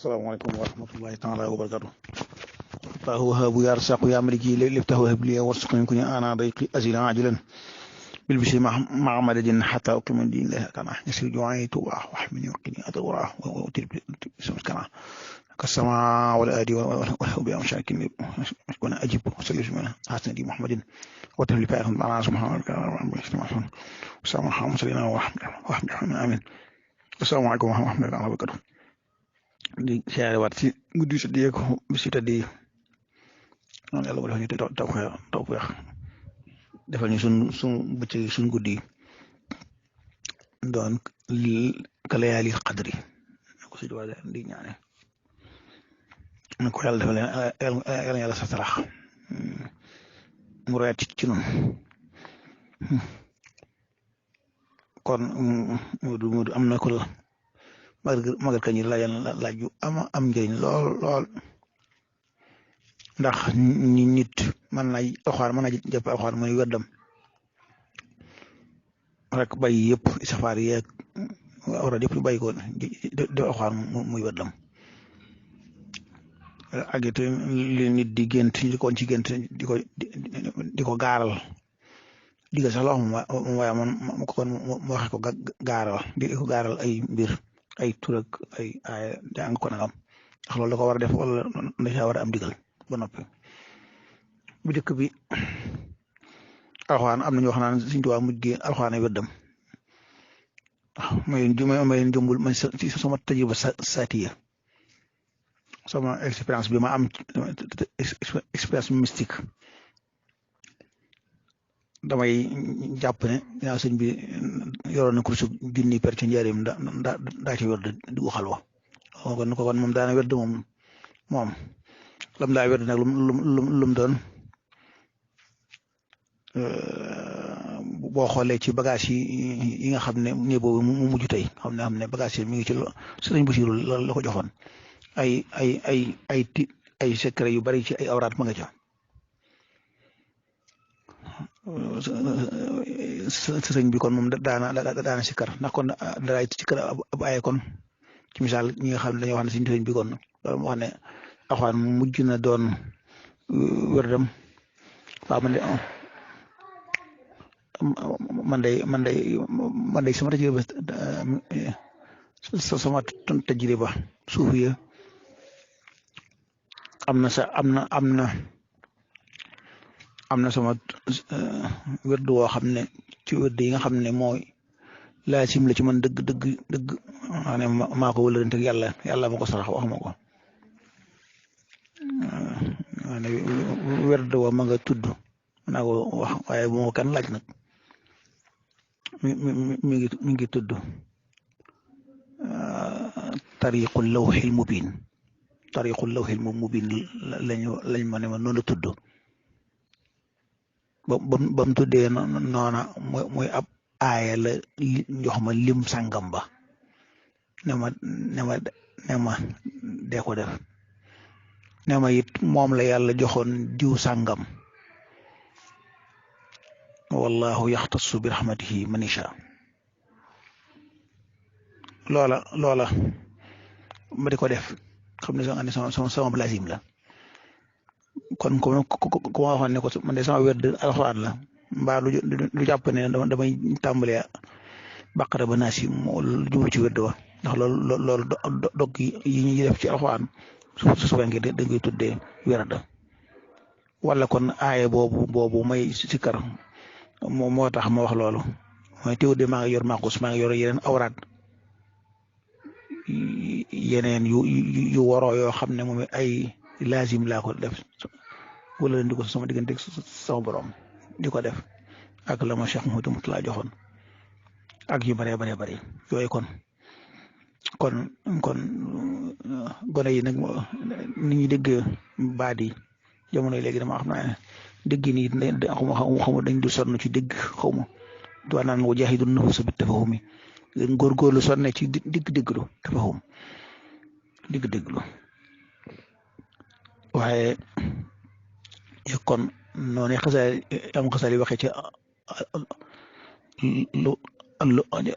السلام عليكم ورحمة الله تعالى وبركاته. فهو هاب يا رزاق يا ملكي لفته هب لي وارزقني كن أنا ضيقي أزل عاجلا بالبشر مع مدد حتى أقيم الدين له كان يسير جوعي تواه واحمني وقني أدوراه وأتي بسمسكنا كالسماء والآدي والحب يا مشاكل وأنا أجيب وسلم من حسن دي محمد وتهلي فاهم معنا سبحانه وتعالى والسلام عليكم سيدنا ورحمة آمين. السلام عليكم ورحمة الله وبركاته. di siyaare waat ci guddi si di ko bisi teddi noonu yàlla defal ñu tawfeex defal ñu sun bëccëg sun guddi doon ka layaali qadri ko si diwaa di ñaane na ko yàlla defal yàlla sa tarax mu royaat ci noonu kon Modou am na ko la magal kañ laaj yu am njëriñ lool ndax nit mën na alxuraan mën na jàpp alxuraan mooy weddam rek bàyyi yëpp safaar yeeg awra yëpp bàyyi ko def alxuraan muy weddam ak it li nit di gént li ko ci gént di ko gaaral digga sax loo xam waaye man kon mu waxe ko gaaral di ko gaaral ay mbir ay tur ak ay jàng ko nagam ndax loolu da ko war a def wala dafa war a am digal ba noppi bu njëkk bi alxuraan am na ñoo xam ne Sëriñ Tuubaa mujj gi alxuraan ay weddam may jëmbul man ci sama tajriba saatiya sama expérience bi ma am expérience mystique damay jàpp ne yaa sëñ bi yoroon na kursu junni per ci njaarim daa ci werd di xalwa kon moom daana werd moom lam daa werd nag lum doon boo xoolee ci bagage yi nga xam ne ne boobu mu mujj tey xam ne bagage yi mi ngi ci sëriñ Basiru la ko joxoon ay secret yu bari ci ay awraat ma nga ca sëriñ bi kon moom daana sikkar ndax kon daraay sikkar ab ay kon ci misaal ñi nga xam ne dañoo wax ne sëriñ bi kon loolu moo xam ne alxuraan mujj na doon wérdam waaw man day sama tajriba suufiya am na sama wérd woo xam ne ci wérd yi nga xam ne mooy laasim la ci man dëgg maa ne maa ko wëlante yàlla ma ko sarax wax ma ko maa ne wérd wa ma nga tudd naa ko wax waaye bu ma kan laaj nag mi ngi tudd tariqul lawhil mubin lañ ma ne ma noonu la tudd ba mu tuddee noona mooy ab aaya la jox ma lim sangam ba ne ma dee ko def ne ma it moom la yàlla joxoon diw sangam wallahu yaxtassu bi rahmatihi man yasha loola ma di ko def xam ne sama blazim la kon ko ma waxoon ne ko man de sama wérd alxuraan la mbaa lu jàpp ne damay tàmbalee baqara ba naasi jublu ci wérd wa ndax loolu dog yi ñuy def ci alxuraan su fekkee da ngay tuddee wérd wala kon aaye boobu may sikkar moo tax ma wax loolu mooy teew de maa ngi yor maakus maa ngi yor yeneen awraat yeneen yu waroo yoo xam ne moom ay lazim laa ko def wala leen di ko sama diggante sama borom di ko def ak la ma Cheikh Mouhamadou Moutalla joxoon ak yu bëree yooyu kon gone yi nag ni ñuy dégg baat yi jamono yi léegi dama xam naa ne dégg nii xaw dañ du sonn ci dégg xaw ma du naan wa jaahidu nafsa bi tafahumi góorgóorlu sonne ci digg-dégglu tafahum digg-dégglu waaye kon noonu xasaal yi waxee ci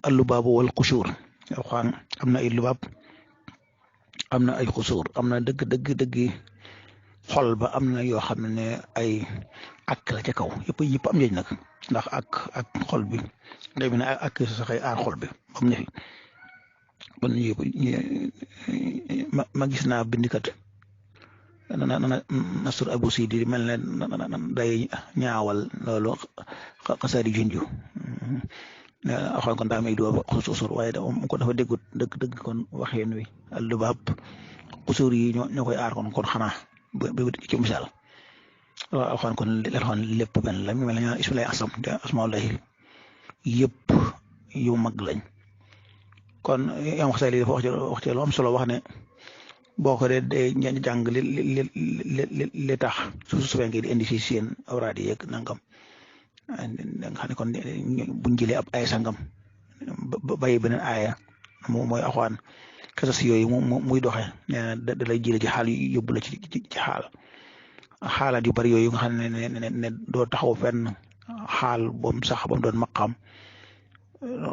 allubaabu wal qushur alxuraan am na ay lubaab am na ay xusuur am na dëgg xol ba am na yoo xam ne ay ak la ca kaw yëpp am njëriñ nag ndax ak xol bi day mel ne ak sax ay aar xol bi ba mu ne fi kon yëpp ma gis naa bindikat Nasr Abu Sidi mel ne day ñaawal loolu xasaari junju waxoon kon daa may doo xusuur waaye ko dafa déggut dëgg kon waxeen wi allubaab xusuur yi ñoo koy aar kon xanaa ba ci misaal waaw waxoon kon lépp benn la mi mel ne ñaan ismulaay asam te asmaullahi yëpp yu mag lañ kon yam wax say lii dafa wax ci lu am solo wax ne boo ko dee jàng li tax su fekkee di indi si seen awraad yi yeeg nangam nga xam ne kon buñ jëlee ab ay sangam bàyyi beneen aaya mooy axwaan kasas yooyu muy doxe nee na da lay jëlee ci xaal yóbbu la ci xaalaat yu bari yooyu nga xam ne doo taxaw fenn xaal bom sax ba mu doon maqaam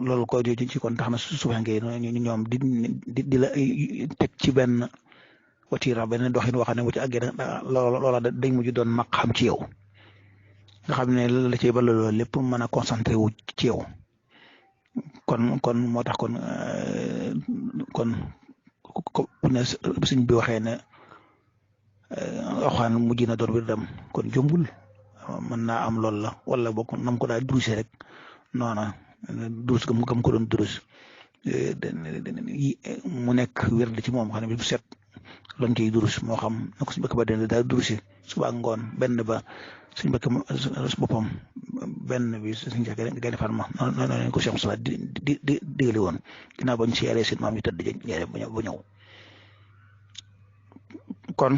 loolu ko ci kon tax na su fekkee ñoom di la teg ci benn watira benn doxin wax ne bu ci àggee loola dañ mujj doon maqaam ci yow nga xam ne la cay bala loolu lépp mën a concentré wu ci yow kon moo tax kon ne suñ bi waxee ne waxaan mujj na door bi dem kon jombul mën naa am loolu la wala bokk nam ko daa duruse rek noona durus gam ko doon durus mu nekk wér ci moom xam ne bi bu set lañ ciy durus moo xam na ko suñu bëkk ba den daa duruse suba ak ngoon benn ba suñu bëkk boppam benn bi suñu gane fan ma noonu ko Cheikh Moussa di digale woon ginnaaw bañ si yàlla seen maam yi tëdd jëre ba ñëw kon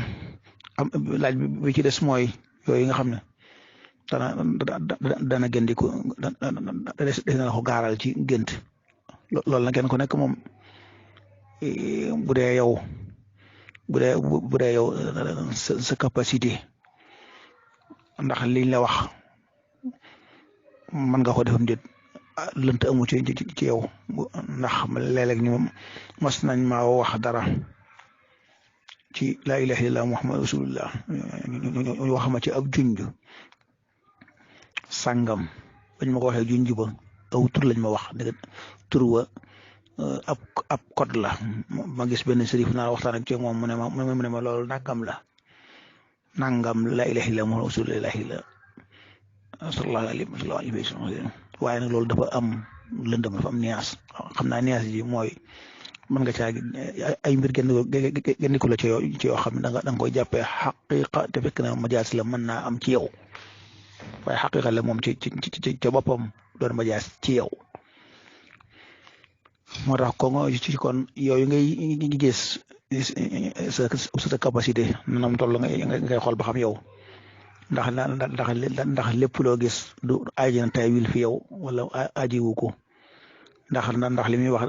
laaj bi ci des mooy yooyu nga xam ne dana gëndiku dana ko gaaral ci gént loolu nag kenn ku nekk moom bu dee yow sa capacité ndax liñ la wax mën nga ko defam déet lënt amu ci yow ndax léeg-léeg ñu mas nañ ma wax dara ci laa ilaha illallah muhammad rasulullah ñu wax ma ci ab junj sàngam bañ ma ko waxee junj ba aw tur lañ ma wax dëgg tur wa ab code la ma gis benn sërif naa waxtaan ak ci moom mu ne ma loolu nangam laa ilaha illallah muhammad rasulullah la sallallahu alayhi wa sallam waaye nag loolu dafa am lëndëm dafa am nuance xam naa nuance ji mooy mën nga caa ay mbir génniku la ci yoo xam ne da nga koy jàppee xaqiqa te fekk na majaas la mën naa am ci yow waaye xaqiqa la moom ci boppam doon majaas ci yow moo tax kon yooyu ngay gis sa capacité nanam toll ngay xool ba xam yow ndax lépp loo gis du aaji na taywil fi yow wala aajiwu ko ndax li muy wax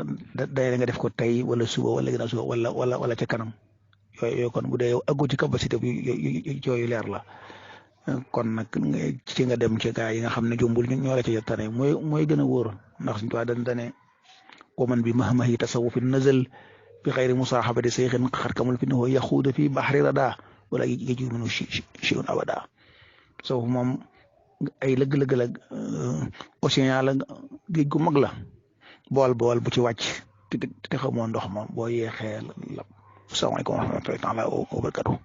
day nga def ko tey wala suba wala ginnaaw suba wala ca kanam yooyu kon bu dee yow aggu ci capacité bi yooyu leer la kon nag ci nga dem ci gaa yi nga xam ne jombul ñoo la ca tane mooy gën a wóor ndax suñu tuwi dane wa man bi mahmahi tasawufin nazal bi xayri musaaxabati sayxin xarkamul fi nahu yaxuuda fi baxri rada wala yajur minu chiun abada so moom ay lëgg-lëgg la océan la géej gu mag la bool bu ci wàcc te xamoo ndox ma boo yeexee la salaamaaleykum wa rahmatullahi taala wa barakatuh